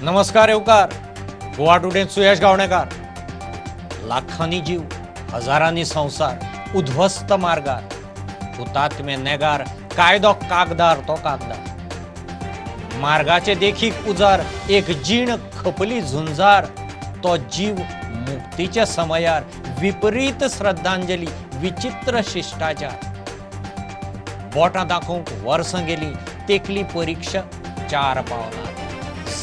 नमस्कार येवकार गोवा टुडेंत सुयश गावणेकार. लाखांनी जीव, हजारांनी संवसार उध्वस्त मार्गार, हुतात्मे नेगार, कायदो कागदार तो कागदार, मार्गाचे देखीक उजार, एक जीण खपली झुंजार, तो जीव मुक्तीच्या समयार, विपरीत श्रद्धांजली, विचित्र शिश्टाचार. बोटां दाखोवंक वर्सां गेली, तेकली परिक्षा चार पावलां,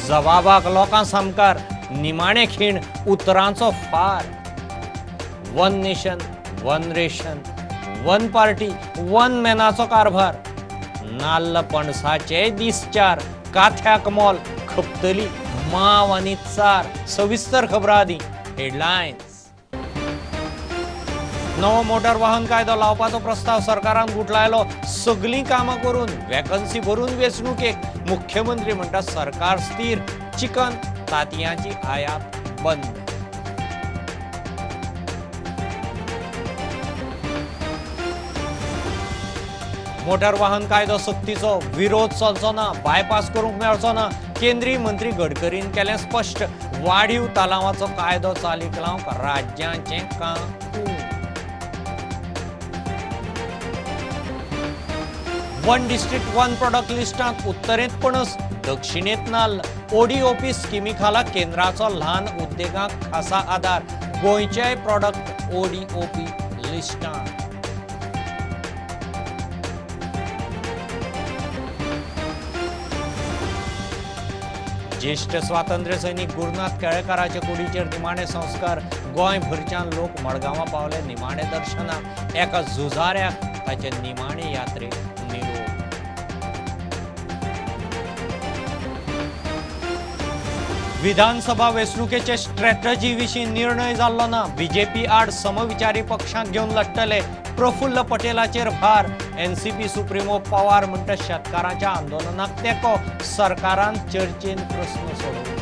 जबाबाक लोकां सामकार, निमाणे खीण उतरांचो फार. One nation, one ration, one party, one मॅनाचो कारभार, नाल्ल पणसाचे दीस चार, काथ्याक मोल खपतली माव आनी चार. सविस्तर खबरां आदी हेडलायन्स. नवो मोटर वाहन कायदो लावपाचो प्रस्ताव सरकारान गुटलायलो. सगलीं कामां करून वेकन्सी भरून वेंचणुकेक मुख्यमंत्री म्हणटा सरकार स्थीर, चिकन तातयांची आयात बंद. मोटर वाहन कायदो सक्तीचो, विरोध चलचो ना, बायपास करूंक मेळचो ना. केंद्रीय मंत्री गडकरीन केलें स्पश्ट, वाडीव तालावाचो कायदो चालीक लावंक राज्यांचें काम. वन डिस्ट्रिक्ट वन प्रॉडक्ट लिस्टांत उत्तरेंत पणस, दक्षिणेंत नाल्ल. ओडीओपी स्किमी खाला केंद्राचो ल्हान उद्देगांक खासा आदार, गोंयचेय प्रॉडक्ट ओडीओपी लिस्टांत. ज्येश्ठ स्वातंत्र्य सैनीक गुरुनाथ केळेकाराचे कुडीचेर निमाणे संस्कार. गोंयभरच्यान लोक मडगांवां पावले निमाणे दर्शनाक. एका झुजाऱ्याक ताचे निमाणे यात्रेक निरोप. विधानसभा वेंचणुकेचे स्ट्रॅटजी विशीं निर्णय जाल्लो ना. बीजेपी आड समविचारी पक्षांक घेवन लढटले. प्रफुल्ल पटेलाचेर भार. एनसीपी सुप्रिमो पवार म्हणटा शेतकारांच्या आंदोलनाक तेंको, सरकारान चर्चेन प्रस्न सोडोवचो.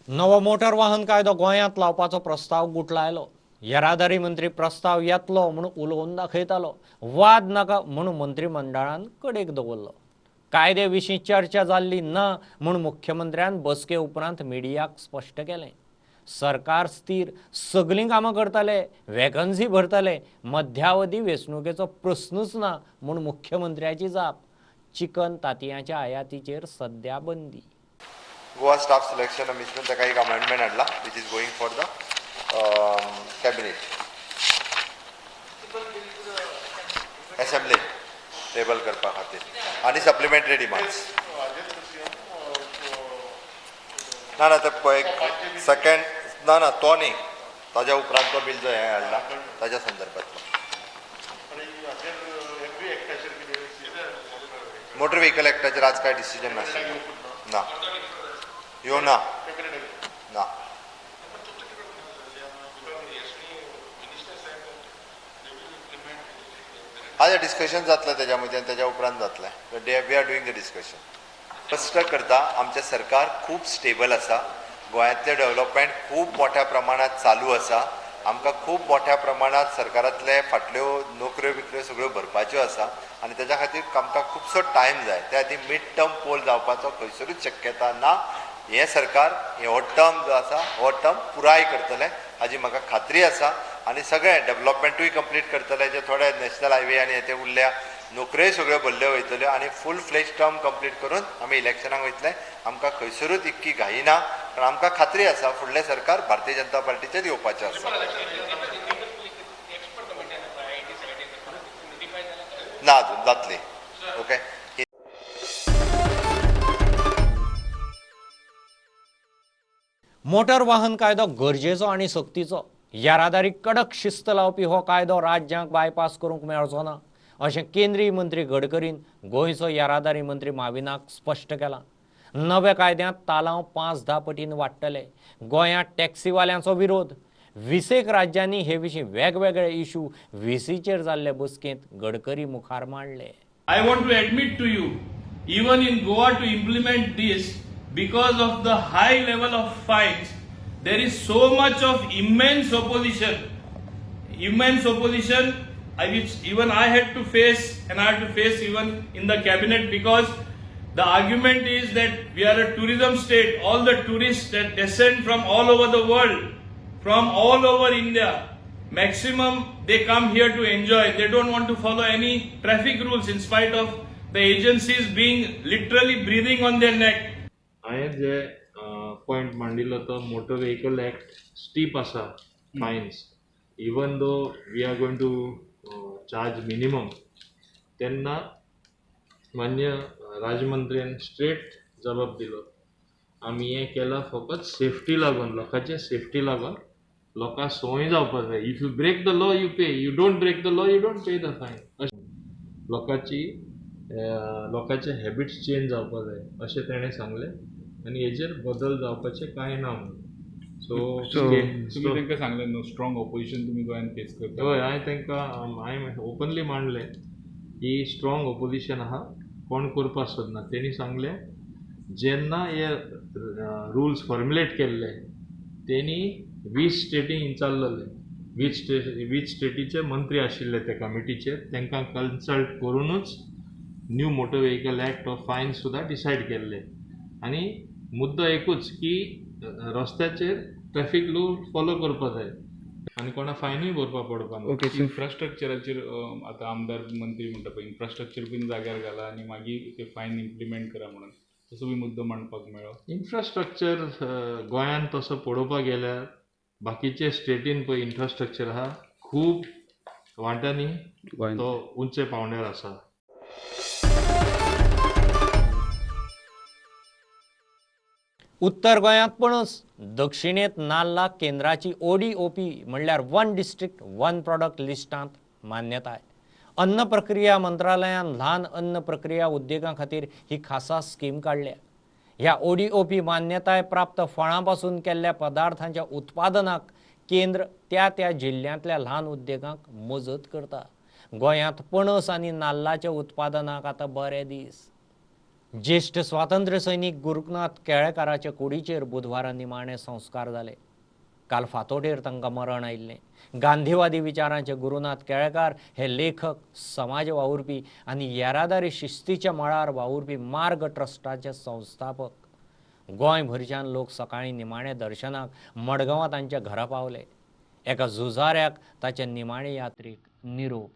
नवो मोटर वाहन कायदो गोंयांत लावपाचो प्रस्ताव गुटलायलो. येरादारी मंत्री प्रस्ताव येतलो म्हूण उलोवन दाखयतालो, वाद नाका म्हूण मंत्रीमंडळान कडेक दवरलो. कायदे विशीं चर्चा जाल्ली ना म्हूण मुख्यमंत्र्यान बसके उपरांत मिडियाक स्पश्ट केलें. सरकार स्थीर, सगलीं कामां करतले, वेकन्सी भरतले, मध्यावधी वेंचणुकेचो प्रस्नूच ना म्हूण मुख्यमंत्र्याची जाप. चिकन तातयांच्या आयातीचेर सद्या बंदी. गोवा स्टाफ सिलेक्शन कमिशन ताका एक अमेंडमेंट हाडला, which is going for the cabinet assembly table करपा खातीर आनी सप्लिमेंटरी डिमांड्स. ना ना, ते एक सेकंड ना ना तो न्ही, ताज्या उपरांत तो बील जो हें हाडला ताज्या संदर्भातलो मोटर व्हेकल एक्टाचेर आज काय डिसिजन नाशिल्लें ना, यो ना ना. आज डिस्कशन जातलें तेज्या मदीं आनी तेज्या उपरांत जातलें. We are doing the discussion. स्पश्ट करता, आमचें सरकार खूब स्टेबल आसा. गोंयांतलें डेव्हलपमेंट खूब मोठ्या प्रमाणांत चालू आसा. आमकां खूब मोठ्या प्रमाणांत सरकारांतले फाटल्यो नोकऱ्यो बिकऱ्यो सगळ्यो भरपाच्यो आसा आनी तेज्या खातीर आमकां खुबसो टायम जाय. त्या खातीर मिड टर्म पोल जावपाचो खंयसरूच शक्यता ना. हें सरकार हो टर्म जो आसा हो टर्म पुराय करतलें हाजी म्हाका खात्री आसा आनी सगळें डेव्हलपमेंटूय कंप्लीट करतले. जे थोडे नॅशनल हायवे आनी हे ते उरल्या, नोकऱ्योय सगळ्यो भरल्यो वयतल्यो आनी फूल फ्लेज टर्म कंप्लीट करून आमी इलेक्शनाक वयतले. आमकां खंयसरूच इतकी घाई ना, कारण आमकां खात्री आसा फुडलें सरकार भारतीय जनता पार्टीचेंच येवपाचें आसा. ना, अजून जातली. ओके. मोटर वाहन कायदो गरजेचो आनी सक्तीचो. येरादारी कडक शिस्त लावपी हो कायदो राज्यांक बायपास करूंक मेळचो ना अशें केंद्रीय मंत्री गडकरीन गोंयचो येरादारी मंत्री माविनाक स्पश्ट केलां. नव्या कायद्यांत तालांव 5-10 पटीन वाडटले. गोंयांत टॅक्सीवाल्यांचो विरोध. 20 राज्यांनी हे विशीं वेगवेगळे इशू व्हीसीचेर जाल्ले बसकेंत गडकरी मुखार मांडले. I want to admit to you, even in Goa to implement this, because of the high level of fines, there is so much of immense opposition. Immense opposition, which even I had to face, and I had to face even in the cabinet, because The argument is that we are a tourism state. All the tourists that descend from all over the world, from all over India, maximum they come here to enjoy. They don't want to follow any traffic rules in spite of the agencies being literally breathing on their neck. हांवें जे point मांडिल्लो तो motor vehicle act steep आसा fines, even though we are going to charge minimum, तेन्ना मान्य राजमंत्र्यान straight जबाब दिलो, आमी हें केलां फकत सेफ्टी लागून, लोकांचे सेफ्टी लागून, लोकांक संवय जावपाक जाय. If you break the law you pay, you don't break the law you don't pay the fine. अशें लोकांची लोकांचे हॅबिट्स चेंज जावपाक जाय अशें ताणें सांगलें आनी हेजेर बदल जावपाचें कांय ना म्हणून. सो तुमी तांकां सांगलें न्हू स्ट्रॉंग ऑपोजिशन तुमी गोंयांत फेस करता? हय, हांवें तांकां हांवें ओपनली मांडलें की स्ट्रॉंग ऑपोजिशन आहा, कोण करपाक सोदना. तेणी सांगलें जेन्ना हे रुल्स फॉर्मुलेट केल्ले तेणी 20 स्टेटींक विचारलेले, 20 स्टेटीचे मंत्री आशिल्ले ते कमिटीचेर, तांकां कन्सल्ट करुनूच new motor vehicle act of fine सुद्दां डिसायड केल्ले. आनी मुद्दो एकूच की रस्त्याचेर ट्रॅफीक रूल फॉलो करपाक जाय आनी कोणा फायनूय भरपाक पडपाक ना. ओके, इन्फ्रास्ट्रक्चराचेर आतां आमदार मंत्री म्हणटा पळय इन्फ्रास्ट्रक्चर बीन जाग्यार घाला आनी मागीर ते फायन इम्प्लिमेंट करा म्हणून, तसो बी मुद्दो मांडपाक मेळ्ळो. इन्फ्रास्ट्रक्चर गोंयांत तसो पळोवपाक गेल्यार बाकीचे स्टेटीन पळय इन्फ्रास्ट्रक्चर आहा खूब वांट्यांनी तो उंचे पावंड्यार आसा. उत्तर गोंयांत पणस, दक्षिणेंत नाल्ला केंद्राची ODOP म्हणल्यार वन डिस्ट्रिक्ट वन प्रॉडक्ट लिस्टांत मान्यताय. अन्न प्रक्रिया मंत्रालयान ल्हान अन्न प्रक्रिया उद्देगां खातीर ही खासा स्कीम काडल्या. ह्या ODOP मान्यताय प्राप्त फळां पासून केल्ल्या पदार्थांच्या उत्पादनाक केंद्र त्या त्या जिल्ल्यांतल्या ल्हान उद्देगांक मजत करता. गोंयांत पणस आनी नाल्लाच्या उत्पादनाक आतां बरे दीस. ज्येश्ठ स्वातंत्र्य सैनीक गुरुनाथ केळेकाराच्या कुडीचेर बुधवारा निमाणे संस्कार जाले. काल फांतोडेर तांकां मरण आयिल्लें. गांधीवादी विचारांचे गुरुनाथ केळेकार हे लेखक, समाज वावुरपी आनी येरादारी शिस्तीच्या मळार वावुरपी मार्ग ट्रस्टाचे संस्थापक. गोंयभरच्यान लोक सकाळीं निमाणे दर्शनाक मडगांवां तांच्या घरा पावले. एका झुजाऱ्याक ताचे निमाणे यात्रेक निरोप.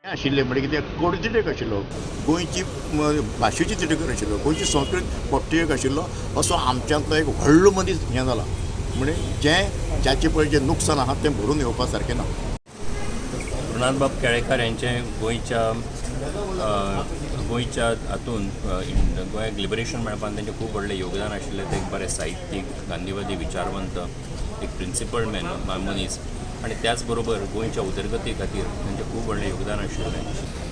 आशिल्ले म्हणजे कितें कोडतिटेक आशिल्लो, गोंयची भाशेची तिटेकर आशिल्लो, गोंयची संस्कृत पोट्टिटेक आशिल्लो, असो आमच्यांतलो एक व्हडलो मनीस हें जाला. म्हणजे जें जाचें पळय जें नुकसान आहा तें भरून येवपा सारकें ना. गुरुनाथबाब केळेकार यांचें गोंयच्या हातून गोंयाक लिबरेशन मेळपाक तांचें खूब व्हडलें योगदान आशिल्लें. ते एक बरे साहित्यीक, गांधीवादी विचारवंत, एक प्रिंसिपल मॅन मनीस आनी त्याच बरोबर गोंयच्या उदरगती खातीर तांचें खूब व्हडलें योगदान आशिल्लें.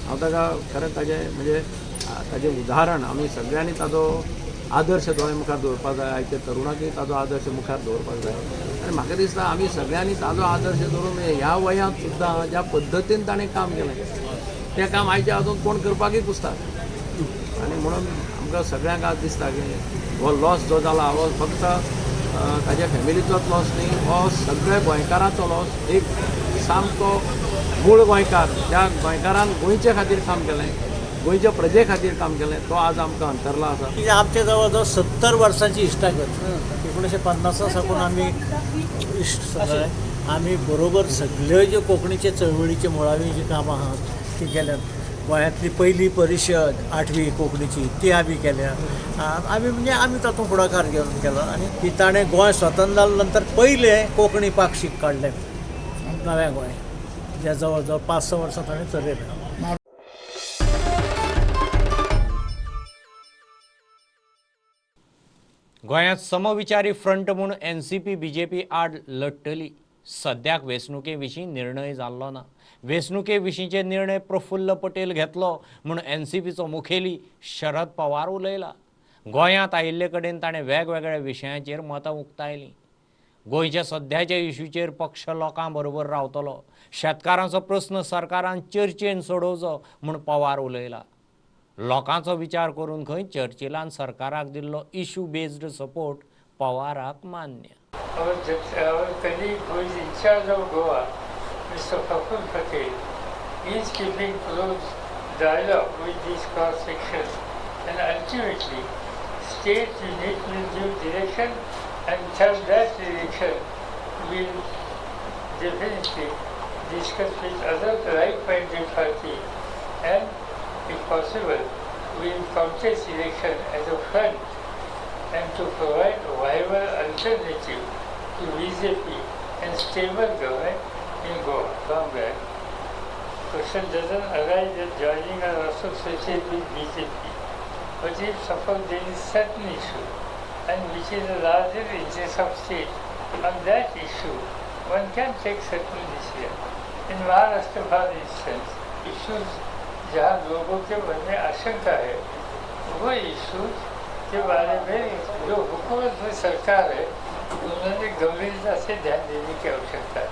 हांव ताका खरें ताजें म्हणजे ताजें उदाहरण आमी सगळ्यांनी ताजो आदर्श दोळे मुखार दवरपाक जाय, आयच्या तरुणाकूय ताजो आदर्श मुखार दवरपाक जाय. आनी म्हाका दिसता आमी सगळ्यांनी ताजो आदर्श दवरून ह्या वयांत सुद्दां ज्या पद्दतीन ताणें काम केलें तें काम आयच्या अजून कोण करपाकूय कुसता. आनी म्हणून आमकां सगळ्यांक आज दिसता की हो लॉस जो जाला हो फक्त ताज्या फॅमिलीचोच लॉस न्ही, हो सगळ्या गोंयकारांचो लॉस. एक सामको मूळ गोंयकार, ज्या गोंयकारान गोंयचे खातीर काम केलें, गोंयच्या प्रजे खातीर काम केलें, तो आज आमकां अंतरला आसा. आमच्या जवळ जवळ 70 वर्सांची इश्टागत, 1950 साकून आमी इश्ट सगळे, आमी बरोबर सगळे ज्यो कोंकणीचे चळवळीचे मुळावी जी कामां आहात ती केल्यात. गोंयांतली पयली परिशद 8वी कोंकणीची ती आमी केल्या. आमी म्हणजे आमी तातूंत फुडाकार घेवन केलो. आनी ती ताणें गोंय स्वतंत्र जाल्या नंतर पयलें कोंकणी पाक्षीक काडलें नव्या गोंय, ज्या जवळ जवळ 5-6 वर्सां ताणें चलयलें. गोंयांत समविचारी फ्रंट म्हूण NCP BJP आड लढटली. सद्याक वेंचणुके विशीं निर्णय जाल्लो ना. वेंचणुके विशींचे निर्णय प्रफुल्ल पटेल घेतलो म्हूण NCPचो मुखेली शरद पवार उलयला. गोंयांत आयिल्ले कडेन ताणें वेगवेगळ्या विशयांचेर मतां उक्तायलीं. गोंयच्या सद्याच्या इशूचेर पक्ष लोकां बरोबर रावतलो. शेतकारांचो प्रस्न सरकारान चर्चेन सोडोवचो म्हूण पवार उलयला. लोकांचो विचार करून खंय चर्चिलान सरकाराक दिल्लो इशू बेज्ड सपोर्ट पवाराक मान्य. Our colleague who is in charge of Goa, Mr. Praful Patel, is keeping close dialogue with this cross section, and ultimately state unit will give direction, and through that direction will definitely discuss with other like-minded party, and if possible will contest election as a front and to provide a viable alternative to BJP and stable government in Goa. Long back, question doesn't arise that joining or associated with BJP. But if suppose there is certain issue, and which is a larger interest of state, on that issue one can take certain decision. In Maharashtra, for instance, issues जहाँ लोगों K मन में आशंका है, वो issues K बारे में जो हुकूमत में सरकार है उन्होंने गंभीरता से ध्यान देने की आवश्यकता है.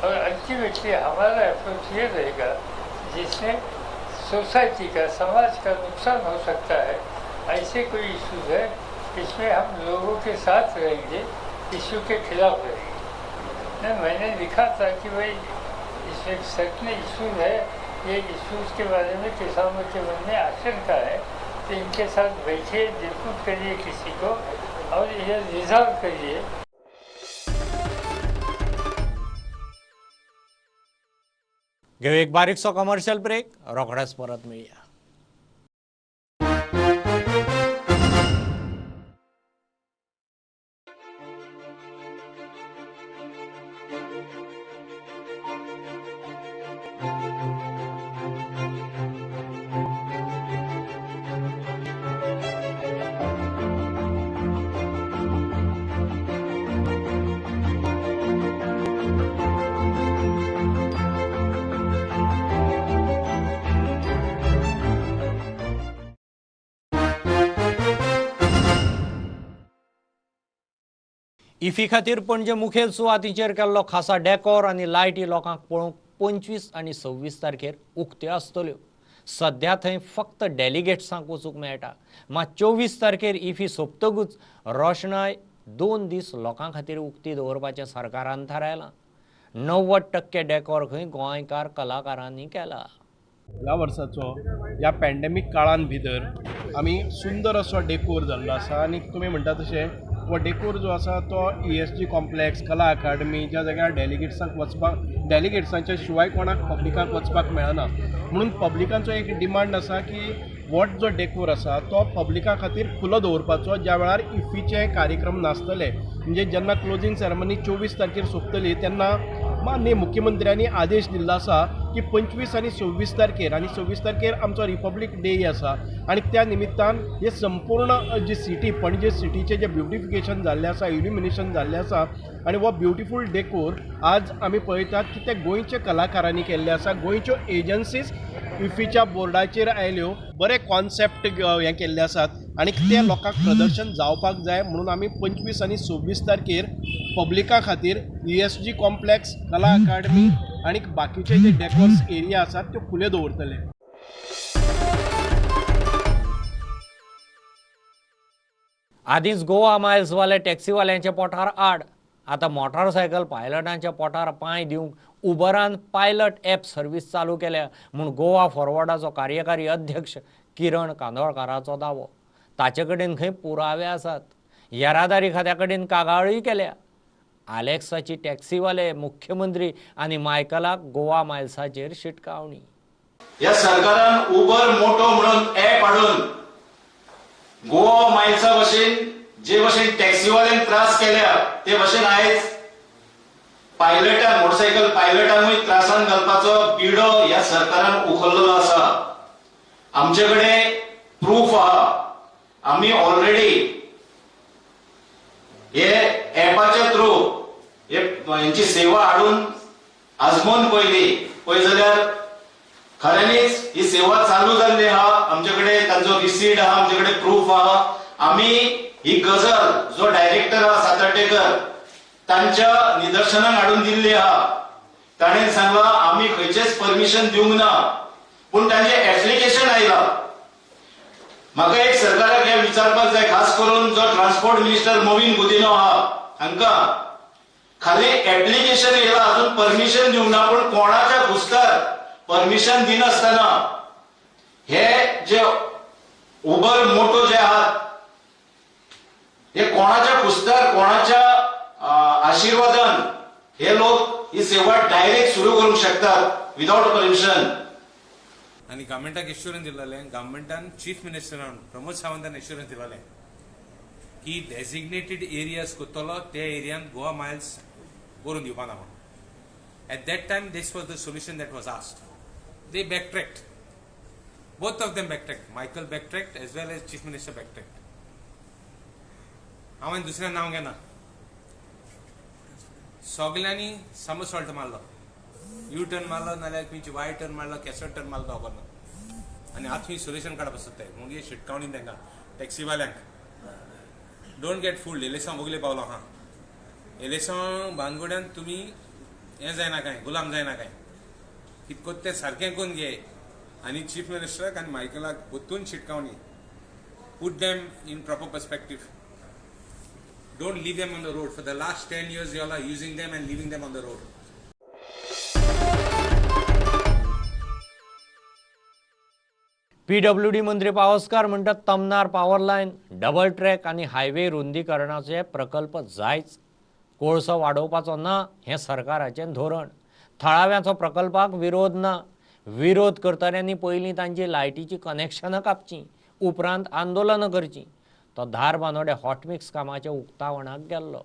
और अल्टीमेटली हमारा अप्रोच ये रहेगा जिसमें सोसाइटी का, समाज का नुकसान हो सकता है, ऐसे कोई इश्यूज है इसमें हम लोगों के साथ रहेंगे, इश्यू के खिलाफ रहेंगे. नहीं, मैंने लिखा था कि भाई इसमें सर्टन इश्यूज है, ये इश्यूज के बारे में किसानों के मन में आशंका है, तो इनके साथ बैठिए, डिस्प्यूट करिए किसी को और ये रिजॉल्व करिए. घेऊ एक बारीकसो कमर्शियल ब्रेक, रोखडेच परत मेळया. इफी खातीर पणजे मुखेल सुवातींचेर केल्लो खासा डेकोर आनी लायटी लोकांक पळोवंक 25 आनी 26 तारखेर उक्त्यो आसतल्यो. सद्या थंय फक्त डेलिगेट्सांक वचूंक मेळटा. मात 24 तारखेर इफी सोंपतकूच रोशणाय 2 दीस लोकां खातीर उक्ती दवरपाचें सरकारान थारायलां. 90% डेकोर खंय गोंयकार कलाकारांनी केला. ह्या वर्साचो ह्या पॅन्डेमीक काळान भितर आमी सुंदर असो डेकोर जाल्लो आसा आनी तुमी म्हणटा तशें हो डेकोर जो आसा तो ESG complex, कला अकादमी ज्या जाग्यार डेलिगेट्सांक वचपाक, डेलिगेट्सांच्या शिवाय कोणाक पब्लिकाक वचपाक मेळना म्हणून पब्लिकांचो एक डिमांड आसा की what जो डेकोर आसा तो पब्लिका खातीर खुलो दवरपाचो ज्या वेळार इफ्फीचे कार्यक्रम नासतले, म्हणजे जेन्ना क्लोजींग सेरेमनी 24 तारखेर सोंपतली तेन्ना माननीय मुख्यमंत्र्यांनी आदेश दिल्लो आसा की 25 आनी 26 तारखेर, आनी 26 तारखेर आमचो रिपब्लीक डे आसा आनी त्या निमित्तान हे संपूर्ण जी सिटी पणजे सिटीचें जें ब्युटिफिकेशन जाल्लें आसा, इल्युमिनेशन जाल्लें आसा आनी हो ब्युटिफूल डेकोर आज आमी पळयतात की ते गोंयच्या कलाकारांनी केल्ले आसा. गोंयच्यो एजन्सीज इफ्फीच्या बोर्डाचेर आयल्यो, बरे कॉन्सेप्ट हें केल्ले आसात आनी ते लोकांक प्रदर्शन जावपाक जाय म्हणून आमी 25 आनी 26 तारखेर पब्लिका खातीर ESG complex, कला अकादमी आनी बाकीचे जे डेकोर्स एरिया आसात त्यो खुले दवरतले. आदींच गोवा मायल्सवाले टॅक्सीवाल्यांच्या पोटार आड, आतां मोटारसायकल पायलटांच्या पोटार पांय दिवंक उबरान पायलट ॲप सर्वीस चालू केल्या म्हूण गोवा फॉरवर्डाचो कार्यकारी अध्यक्ष किरण कांदोळकाराचो दावो. ताचे कडेन खंय पुरावे आसात. येरादारी खात्या कडेन कागाळूय केल्या. आलेक्साची टॅक्सीवाले मुख्यमंत्री आनी मायकलाक गोवा मायल्साचेर शिटकावणी. ह्या सरकारान उबर मोटो म्हणून ॲप हाडून गोवा मायल्सा भशेन जे भशेन टॅक्सीवाल्यांक त्रास केल्या ते भशेन आयज पायलटान, मोटरसायकल पायलटांकूय त्रासान घालपाचो बिडो ह्या सरकारान उखल्लेलो आसा. आमचे कडेन प्रूफ आहा. आमी ऑलरेडी हे ॲपाच्या थ्रू हेंची सेवा हाडून आजमोवन पळयली, पळय जाल्यार खऱ्यांनीच ही सेवा चालू जाल्ली आहा. आमचे कडेन तांचो रिसीट आहा, आमचे कडेन प्रूफ आहा. आमी ही गजाल जो डायरेक्टर आहा सातर्डेकर तांच्या निदर्शनाक हाडून दिल्ली आहा. ताणें सांगला आमी खंयचेच परमिशन दिवंक ना, पूण तांचे एप्लिकेशन आयला. म्हाका एक सरकाराक हें विचारपाक जाय, खास करून जो ट्रान्सपोर्ट मिनिस्टर मोविन गुदिन्हो आहा हांकां, खाली एप्लिकेशन येयला, अजून परमिशन दिवंक ना, पूण कोणाच्या खुस्तार परमिशन दिनासतना हे जे उबर मोटो जे आहात हे कोणाच्या खुस्तार, कोणाच्या आशीर्वादान हे लोक ही सेवा डायरेक्ट सुरू करूंक शकतात विदाउट परमिशन. आनी गव्हर्मेंटाक एश्योरन्स दिलेलें, गव्हर्मेंटान चीफ मिनिस्टरान प्रमोद सावंतान एश्योरन्स दिलेलें की डेजिग्नेटेड एरियाज करतलो त्या एरियान गोवा मायल्स करून दिवपाना म्हणून. At that time this was the solution that was asked. They backtracked, both of them backtracked, Michael backtracked as well as chief minister backtracked. हांवें दुसऱ्या नांव घेना. सगल्यांनी समसॉल्ट मारलो, यू टर्न मारलो, नाल्यार खंयची वाय टर्न मारलो, केसो टर्न मारलो तो खबर ना. आनी आतां खंय सोल्युशन काडप सोदताय. मागीर शिटकावणी तांकां टॅक्सीवाल्यांक, don't get fooled. एलेसांव वगले पावलो आहा, एलेसांव बानगोड्यान तुमी हें जायना कांय, गुलाम जायना कांय, कितकोत तें सारकें करून घे. आनी चीफ मिनिस्टराक आनी मायकलाक परतून शिटकावणी, put them in proper perspective. Don't leave them on the road. For the last 10 years, you all are using them and leaving them on the road. PWD मंत्री पावसकार म्हणटात Tamnar power line, double track आनी highway रुंदीकरणाचे प्रकल्प जायच. कोळसो वाडोवपाचो ना हें सरकाराचें धोरण. थळाव्यांचो प्रकल्पाक विरोध ना. विरोध करतल्यांनी पयलीं तांची लायटीचीं कनेक्शनां कापचीं, उपरांत आंदोलनां करचीं. तो धारबांदोडे हॉटमिक्स कामाच्या उक्तावणाक गेल्लो.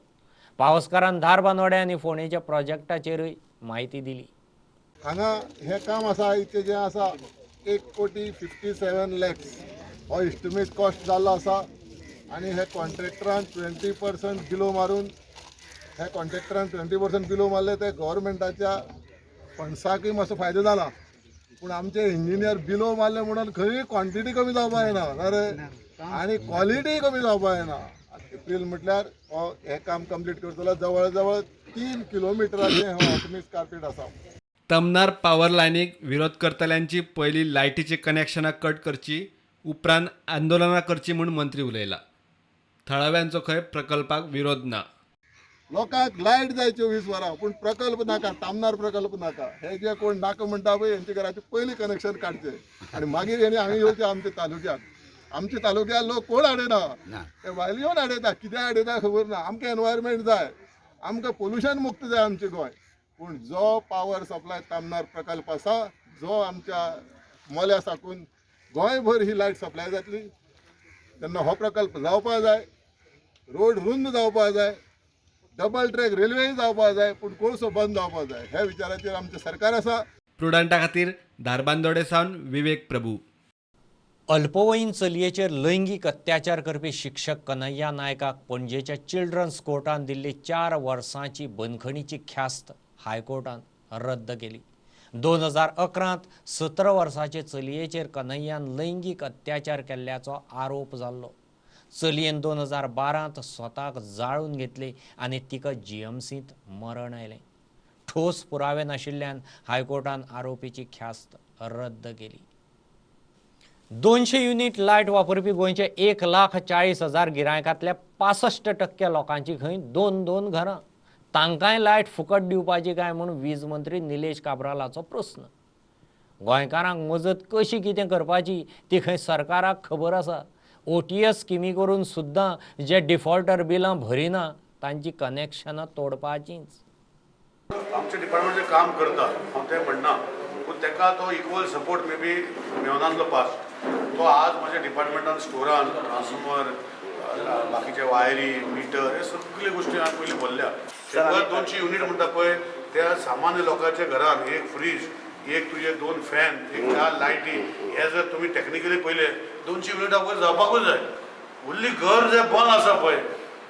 पावसकारान धारबांदोडे आनी फोंडेच्या प्रोजेक्टाचेरूय म्हायती दिली. हांगा हें काम आसा इतलें जें आसा 1,57,00,000 हो एस्टिमेट कॉस्ट जाल्लो आसा आनी हे कॉन्ट्रॅक्टरान 20% बिलो मारून, हे कॉन्ट्रॅक्टरान 20% बिलो मारले ते गव्हर्मेंटाच्या फंड्साकूय मातसो फायदो जाला, पूण आमचे इंजिनियर बिलो मारले म्हणून खंय क्वॉन्टिटी कमी जावपा जायना रे आनी क्वॉलिटी कमी जावपा जायना. एप्रील म्हटल्यार हो हें काम कंप्लीट करतलो. जवळ जवळ 3 किलोमिटराचें हॉटमिक्स कार्पेट आसा. तमनार पावर लायनीक विरोध करतल्यांची पयलीं लायटीची कनेक्शनां कट करची, उपरांत आंदोलनां करची म्हूण मंत्री उलयला. थळाव्यांचो खंय प्रकल्पाक विरोध ना. लोकांक लायट जाय 24 वरां, पूण प्रकल्प नाका, तामनार प्रकल्प नाका. हे जे कोण नाका म्हणटा पळय हेंच्या घराचें पयलीं कनेक्शन काडचें आनी मागीर हेणी हांगा येवचें आमच्या तालुक्याक. आमच्या तालुक्याक लोक कोण हाडयना, ते भायले येवन हाडयता, कित्याक हाडयता खबर ना. आमकां एनवायरमेंट जाय, आमकां पोल्युशन मुक्त जाय आमचें गोंय. पूण जो पावर सप्लाय तामनार प्रकल्प आसा जो आमच्या मोल्या साकून गोंयभर ही लायट सप्लाय जातली तेन्ना हो प्रकल्प जावपा जाय, रोड रुंद जावपा जाय, डबल ट्रॅक रेल्वेय जावपा जाय, पूण कोळसो बंद जावपा जाय. ह्या विचाराचेर आमचें सरकार आसा. प्रुडंटा खातीर धारबांदोडे सावन विवेक प्रभू. अल्पवयीन चलयेचेर लैंगीक अत्याचार करपी शिक्षक कन्हैया नायकाक पणजेच्या चिल्ड्रन्स कोर्टान दिल्ली 4 वर्सांची बंदखणीची ख्यास्त हायकोर्टान रद्द केली. 2011 17 वर्सांचे चलयेचेर कन्हैयान लैंगीक अत्याचार केल्ल्याचो आरोप जाल्लो. चलयेन 2012 स्वताक जाळून घेतली आनी तिका जीएमसींत मरण आयलें. ठोस पुरावे नाशिल्ल्यान हायकोर्टान आरोपीची ख्यास्त रद्द केली. 200 युनिट लायट वापरपी गोंयचे 1,40,000 गिरायकांतल्या 65% लोकांची खंय 2-2 घरां, तांकांय लायट फुकट दिवपाची काय म्हूण वीज मंत्री निलेश काब्रालाचो प्रस्न. गोंयकारांक मजत कशी कितें करपाची ती खंय सरकाराक खबर आसा. OTS स्किमी करून सुद्दां जे डिफॉल्टर बिलां भरिना तांची कनेक्शनां तोडपाचींच. आमच्या डिपार्टमेंट जे काम करता हांव तें म्हणना, पूण ताका तो इक्वल सपोर्ट मे बी मेवनातलो पास तो आज म्हज्या डिपार्टमेंटान स्टोरान ट्रान्सफॉर्मर, बाकीचे वायरी, मिटर हे सगळे गोष्टी हांवें पयलीं भरल्या. 100-200 युनिट म्हणटा पळय त्या सामान्य लोकांच्या घरान एक फ्रीज, एक तुजे 2 फॅन, एक 4 लायटी, हे जर तुमी टॅक्निकली पळयले 200 युनिटा वयर जावपाकूच जाय. उरली घर जे बंद आसा पळय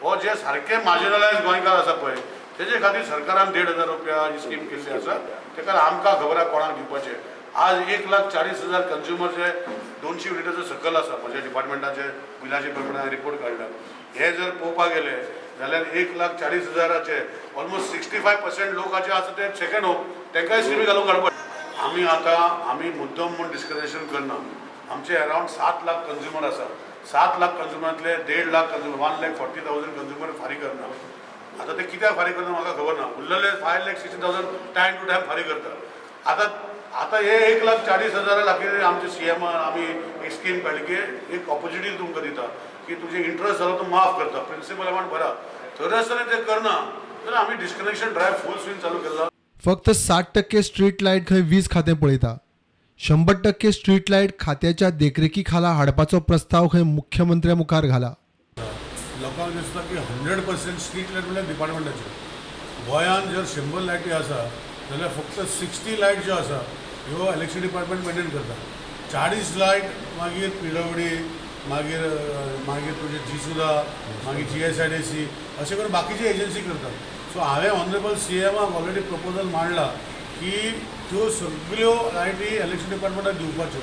हो जे सारके मार्जिनलायज गोंयकार आसा पळय तेजे खातीर सरकारान 1,500 रुपया ही स्कीम केल्ली आसा. तेका आमकां खबर आसा कोणाक दिवपाचें. आज 1,40,000 कंज्युमर जे 200 युनिटाचो सकल आसा म्हज्या डिपार्टमेंटाचे बिलाचे प्रमाणे रिपोर्ट काडला. हे जर पळोवपाक गेले जाल्यार 1,40,000 ऑलमोस्ट 65% लोकांचे आसा ते सेकंड होम, तांकांय स्किमी घालून काडपाक. आमी आतां आमी मुद्दम म्हूण डिस्करेशन करना. आमचे अरावंड 7 लाख कंज्युमर आसा. 7 लाख कंज्युमरांतले 1.5 लाख कंज्युमर 1,40,000 कंज्युमर फारीक करना. आतां ते कित्याक फारीक करना म्हाका खबर ना. उरलेले 5,60,000 टायम टू टायम फारीक करता. आतां आतां हे 1,40,000 लागीं आमचे सीएमान आमी एक स्कीम काडली की एक ऑपोर्च्युनिटी तुमकां दिता की तुजें इंट्रस्ट जालो तो माफ करता, प्रिंसिपल अमावंट भरा. थंय आसतना ते करना जाल्यार आमी डिस्कनेक्शन ड्रायव्ह फूल स्विंग चालू केला. फक्त 60% स्ट्रीट लायट खंय वीज खातें पळयता. 100% स्ट्रीट लायट खात्याच्या देखरेखी खाला हाडपाचो प्रस्ताव खंय मुख्यमंत्र्या मुखार घाला. लोकांक दिसता की 100% स्ट्रीट लायट म्हणल्यार डिपार्टमेंटाचे. गोंयांत जर 100 लायटी आसा जाल्यार फक्त 60 लायट ज्यो आसा ह्यो इलेक्ट्रिसिटी डिपार्टमेंट मेंटेन करता. 40 लायट मागीर पीडब्ल्यूडी, मागीर मागीर तुजे जीसुदा, मागीर GSIDC अशें करून बाकीचे एजन्सी करतात. सो हांवें ऑनरेबल सीएमाक ऑलरेडी प्रपोजल मांडला की त्यो सगळ्यो लायटी इलेक्ट्रिसिटी डिपार्टमेंटाक दिवपाच्यो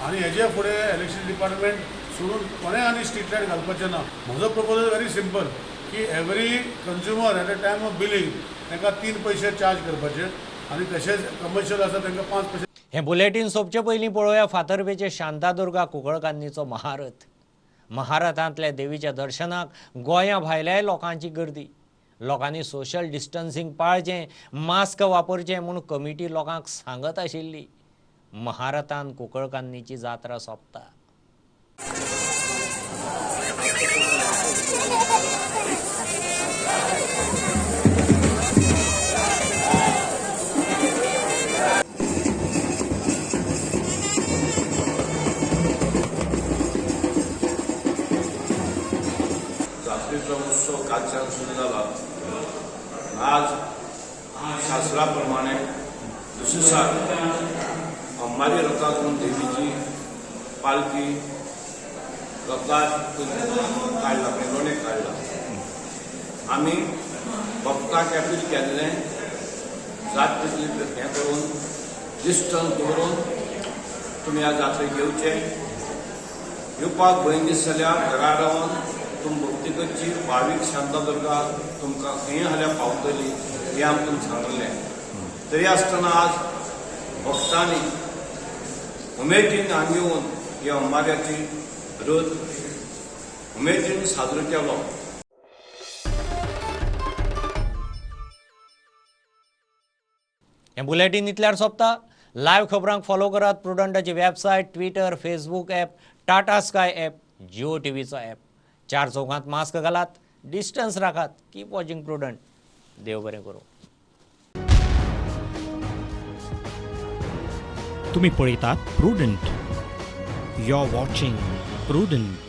आनी हेजे फुडें इलेक्ट्रिसिटी डिपार्टमेंट सोडून कोणें आनी स्ट्रीट लायट घालपाचें ना. म्हजो प्रपोजल व्हेरी सिंपल की every consumer at a time of billing तांकां 3 पयशे चार्ज करपाचे आनी तशेंच कमर्शियल आसा तांकां 5 पयशे. हें बुलेटीन सोंपचे पयलीं पळोवया फातर्पेचे शांतादुर्गा कुंकळकान्नीचो महारथ. महारथांतल्या देवीच्या दर्शनाक गोंया भायल्याय लोकांची गर्दी. लोकांनी सोशल डिस्टन्सिंग पाळचें, मास्क वापरचें म्हूण कमिटी लोकांक सांगत आशिल्ली. महारथान कुंकळकान्नीची जात्रा सोंपता. जात्रेचो उत्सव कालच्यान सुरू जाला. आज शास्त्रा प्रमाणे दुसरे दिसा अंबारी रथातून देवीची पालखी रथात काडला, मिरवणीक काडला. आमी भक्तांक अपील केल्लें जात तितली हें करून डिस्टन्स दवरून तुमी ह्या जात्रेक येवचे. येवपाक भंय दिस जाल्यार घरा रावन तुमी भक्ती करची. भावीक शांतादुर्गा तुमकां खंय जाल्यार पावतली हें आमी तुमकां सांगलें. तरी आसतना आज भक्तांनी उमेदीन हांगा येवन ह्या अंबाऱ्याची रथ उमेदीन साजरो केलो. हें बुलेटीन इतल्यार सोंपता. लायव्ह खबरांक फॉलो करात प्रुडंटाची website, Twitter, Facebook app, Tata Sky app, Jio टीव्हीचो app. 4 चौकांत मास्क घालात, डिस्टन्स राखात. Keep watching Prudent. देव बरें करूं. तुम्ही पळयतात Prudent. You are watching Prudent.